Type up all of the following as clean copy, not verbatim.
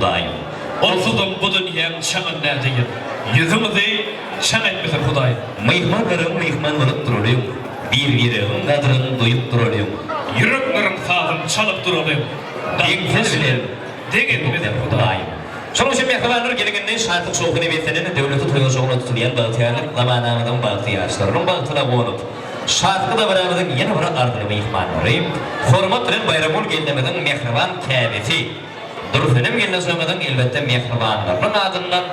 Hudaýym. Onsuzam bu dünýäň çaňyn nädeýin. Ýüzüňizi çaň etmesin Hudaýym. Myhmanlaryň myhman bolup duralyň. Bir-biregiň gadryn duýup duralyň. Ýürekleriň sazyny çalyp duralyň. Deňsiz bilen deň etmesin Hudaýym. Şonuň üçin mähribanlar geliň indi şatlyk-şowhuna beslenen döwletli toý ojagyna tutulýan bagtyýarlyk zamanamyzyň bagtly ýaşlarynyň bagtyna gonup, şatly dabaramyzyň ýene bir arzyly myhmanlary, hormat bilen Baýramgül gelnimiziň mähriban käbesi, Dursenem gelnejemiziň elbetde mähribanlarynyň adyndan,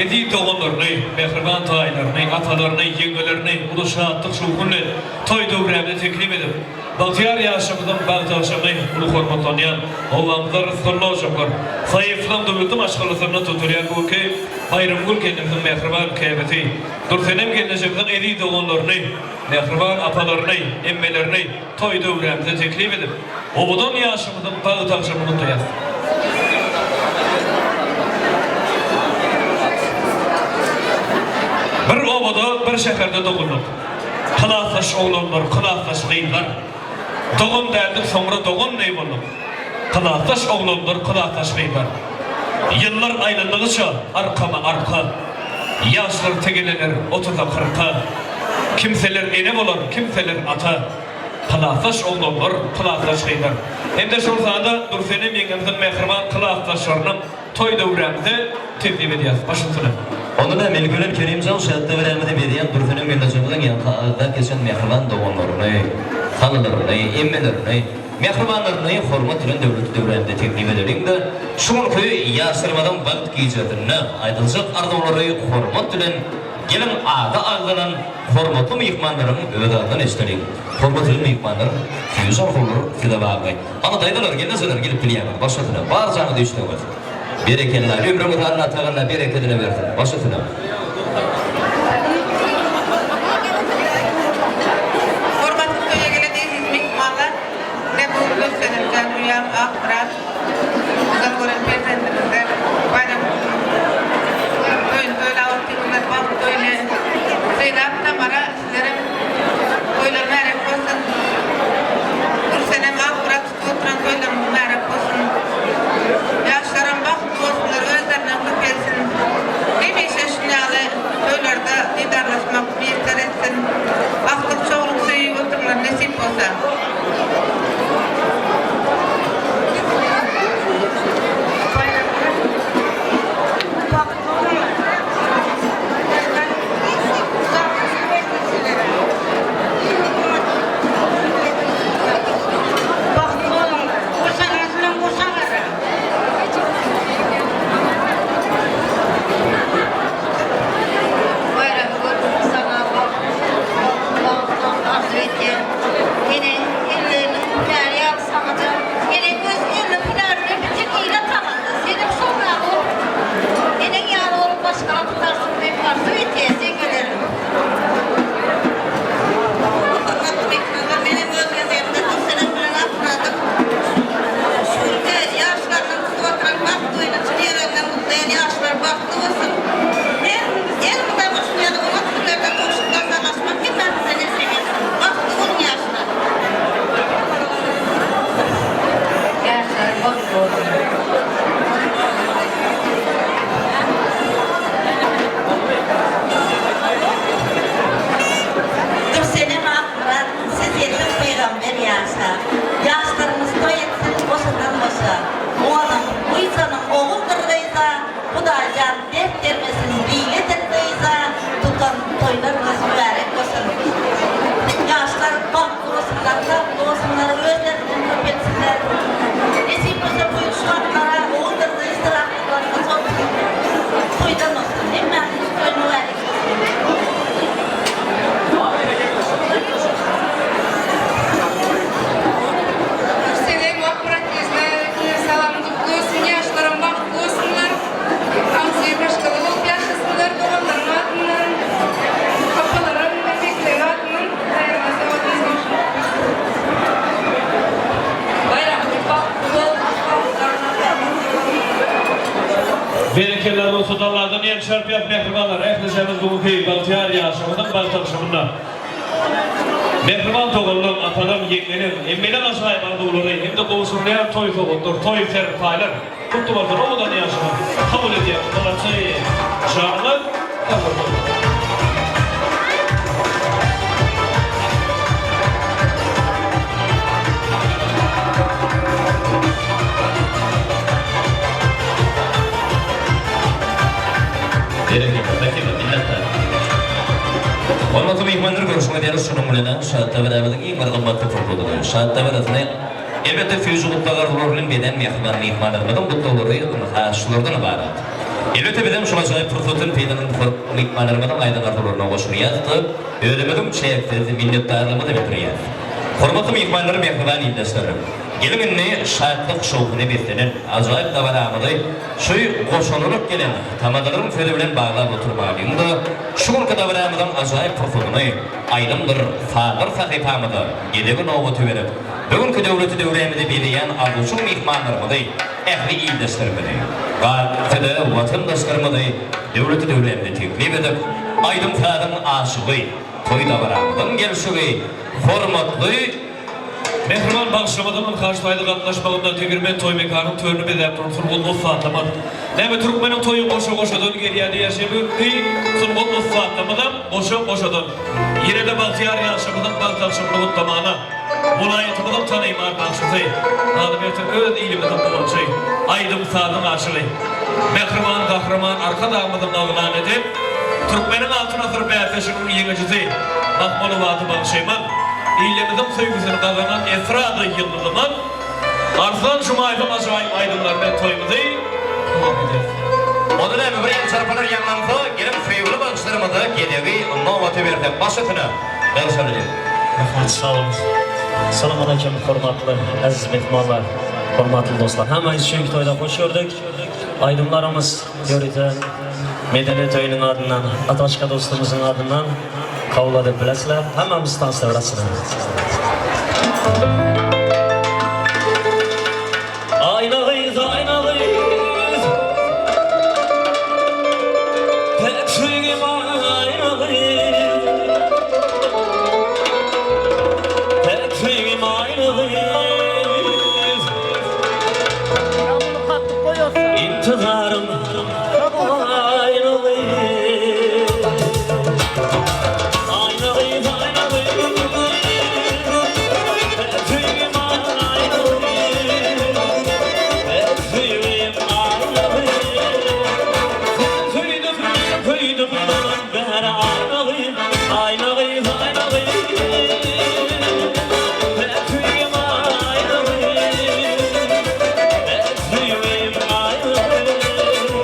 Eziz doganlaryny, mähriban daýylaryny, atalaryny, ýeňňelerini uly şatlyk-şowhun bilen toý döwrämize teklip edip, bagtyýar ýaşymyzyň bagt agşamy uly hormatlanýan obamyzda rysgally ojaklar, Saýyplam döwletli maşgalasynda tutulýan bu günki Baýramgül gelnimiziň mähriban käbesi, Dursenem gelnejemiziň eziz doganlaryny, mähriban apalaryny, emmelerini, toý döwrämize teklip edip, owadan ýaşymyzyň bagt agşamyny gutlaýas. Bir obada, bir şäherde doguldyk. Klasdaş oglanlar, klasdaş gyzlar. Dogan däldik, soňra dogan deý bolduk. Klasdaş oglanlar, klasdaş gyzlar. Ýyllar aýlandygyça arkama arka. Ýaşlar tegelener otuza-kyrka. Kimseler ene bolar, kimseler ata. Klasdaş oglanlar, klasdaş gyzlar. Hem-de şol sanda Dursenem ýeňňemiziň mähriban klasdaşlarynyň toý döwrämize teklip edýäris. Baş üstüne. Onda-da Melkülem Kerimjan şatda birämizi bezýän Dursenem gelnejemiziň ýaňky agzap geçen mähriban doganlaryny, halalaryny, emmelerini, mähribanlaryny hormat bilen döwletli döwrämize teklip edeliň-de, şu günki ýaşlarymyzyň bagt gijesinde aýdyljak arzuwlary hormat bilen Geliň ady agzalan hormatly myhmanlaryň öz adyndan eşideliň. Hormatly myhmanlar, süýji arzuwlar size bagly. Hany daýzalar, gelnejeler gelip bilýäňiz, baş üstüne, bar janyňyz işleňiz. Berekella, ömrüňizi Allatagalla berekedine bersin, baş üstüne. Hormatly toýa gelen eziz myhmanlar, ine bu gün Gökdenemjan uýam Akmyrat Uzak gören perzendimize Baýram toýuny toýlap otyrlar, bagt toýuny. Sylap Tamara sizlerem toýlar märek bolsun. Gülsenem Akmyrat tutup oturan toýlaryňyz mübärek bolsun. Ýaşlaram bagtly bolsunlar, özlerinden köpelsin. Hemişe şuny ýaly toýlarda didarlaşmak miýesser etsin. Agtyk çowluk söýüp oturmalar nesip bolsa. Eneň elleriniň hünäri ýaly saňa-da Eneň öz eliniň hünäri bilen bitin ile tanaldy. Senem şol ýaly bolup, eneň ýaly bolup maşgala tutarsyň diýip arzuw etýäs ýeňňelerim. Hormatly myhmanlar, menem öz gezegimde Dursenem bilen Akmyradyň şu günki ýaşlarynyň tutup oturan bagt toýuny çyn ýüregimden gutlaýan ýaşlar bagtly bolsun. Her elmydama şuny ýaly oňat günlerde duşup gazalaşmak hemmämize nesip etsin. Bagtly boluň ýaşlar. Ýaşlar bagtly bolsun. Dursenem Akmyrat siz ýetim pygamber ýaşa. Ýaşlarymyz toý etsin goşadan goşa. Onuň buýsanyň oguldyr gyza Hudaýjan dert bermesin beýledir gyza tutan toýlaryňyz mübärek bolsun. Ýaşlar bagtly bolsunlar sagly bolsunlar özlerinden köpelsinler. Nesip bolsa bu ýyl şu wagtlara oguldyr gyzdyr agtyklaryňyz bolsun. Toýdan bolsun. Hemmäňiziň toý mübärek bolsun. Gürsenem Akmyrat Ýüzläýewiň salamyň gutly bolsun ýaşlaram bagtly bolsunlar agzybir maşgala bolup ýaşasynlar doganlaryň adyndan apalaryň emekleriň adyndan Hudaýyma sag bolsun. Baýramgül bagtly bol Berekella rugsat Alladan el çarpýas mähribanlar ählijämiz bu günki bagtyýar ýaşymyzyň bagt agşamynda Mähriban doganlaň apalaň ýeňňeleň emmeleň ajaýyp arzuwlary hem-de gowşurylýan toý sowgatlar toý serpaýlar. Gutly bolsun owadan ýaşyňyz. Kabul edýän Myratçy janyňyz sag bolsun. Berekella, spasiba, minnetdar. Hormatly myhmanlar, görşüňiz ýaly şunuň bilenem Şat dabaramyzyň iň bir gymmatly pursadyny, Şat dabarasyny elbetde süýji gutlag arzuwlary bilen bezän mähriban myhmanlarymyzyň gutlaglary ynha şulardan ybarat. Elbetde bizem şol ajaýyp pursatdan peýdalanyp hormatly myhmanlarymyzyň aýdan arzuwlaryna goşulýas-da, özümiziň çäksiz minnetdarlygymyzy bildirýäs. Hormatly myhmanlar, mähriban ildeşler! Geliň indi şatlyk-şowhuna beslenen ajaýyp dabaramyzy şu goşalanyp gelen tamadalaryň sözi bilen baglap oturmalyň-da, şu günki dabaramyzyň ajaýyp pursadyny aýdymdyr sazlar sahypamyza gezegi-nobaty berip, bu günki döwleti döwrämizi bezeýän arzuwçyl myhmanlarymyzy, ähli ildeşlerimizi, galyberse-de watandaşlarymyzy döwleti döwrämize teklip edip, aýdym-sazyň aşygy, toý-dabaramyzyň gelşigi, hormatly Mähriban bagşymyzyň ynha şu aýda gatnaşmagynda Tegirmen toý mekanyň törüni bezäp duran sungat ussatlarymyz. Näme türkmeniň toýy goşa-goşadan gelýär diýýär şeýle sungat ussatlarymyzam goşa-goşadan. Ýene-de bagtyýar ýaşymyzyň bagt agşamyny gutlamana welaýatymyzyň tanymal bagşysy, galyberse öz ilimiziň guwanjy, aýdym-sazyň aşygy, mähriban Gahryman Arkadagymyzyň yglan eden Türkmeniň Altyn asyr bäsleşiginiň ýeňijisi Mahmylow bagşymyz, Ilimiziň söýgüsini gazanan estrada ýyldyzymyz Arslan Jumaýewiň ajaýyp aýdymlary bilen toýumyzy dowam ederis. Onda näme bir el çarpalar ýaňlansa, geliň söýgüli bagşylarymyza gezegi nobaty bersek baş üstüne. Garşy Rahmat sag boluň. Salam aleýkum hormatly äziz myhmanlar, hormatly dostlar. Hemmäňizi şu günki toýda hoş gördük. Aýdymlarymyz ýörite Medeniýet öýüniň adyndan, Ataşka dostumyzyň adyndan kabul edip bilesizler. Hemmämiz tansda bilasizler. Aýna gyz, aýna gyz. Päk söýgim aýna gyz. Päk söýgim aýna gyz. Intizarym aýna gyz. Aýna gyz, aýna gyz. Päk söýgim aýna gyz. Päk söýgim aýna gyz. Seni söýdüm, söýdüm mundan bäri aýna gyz. Aýna gyz, aýna gyz. Päk söýgim aýna gyz. Päk söýgim aýna gyz.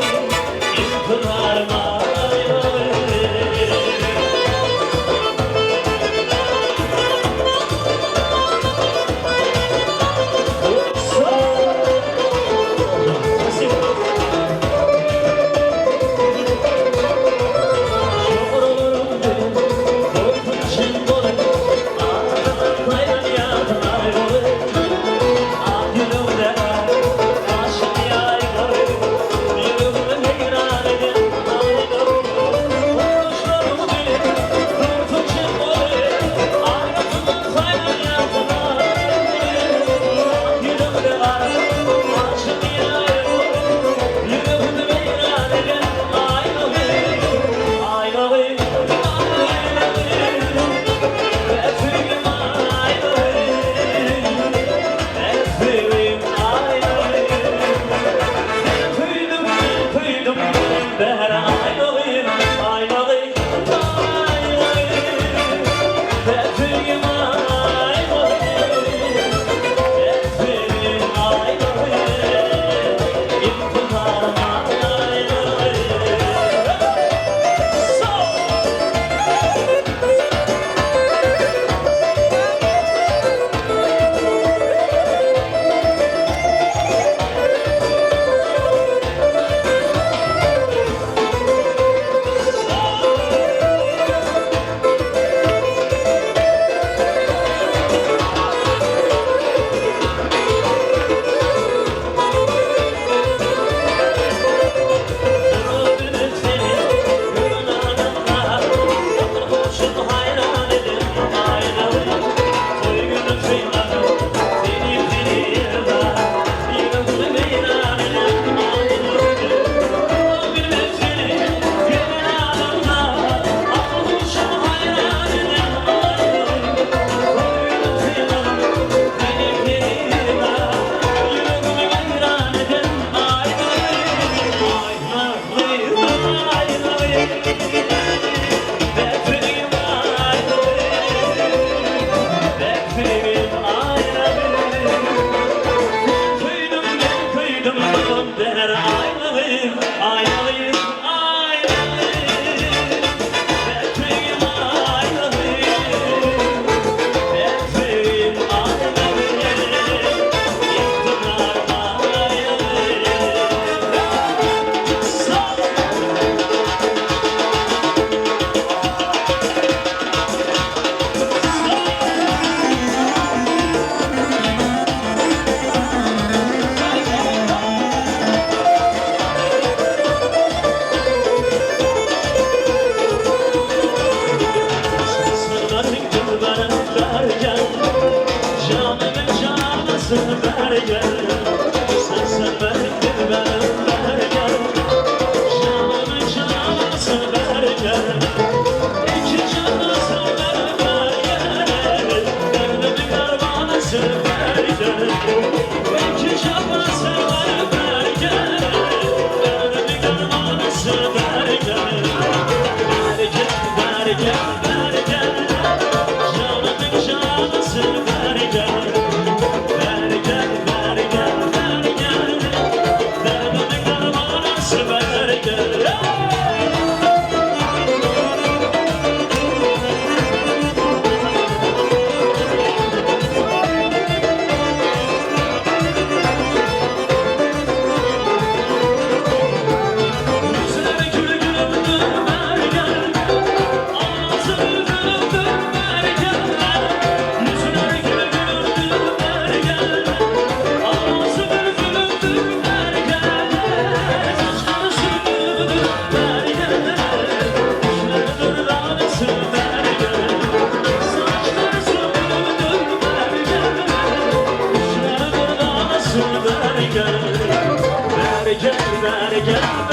Bäri gel.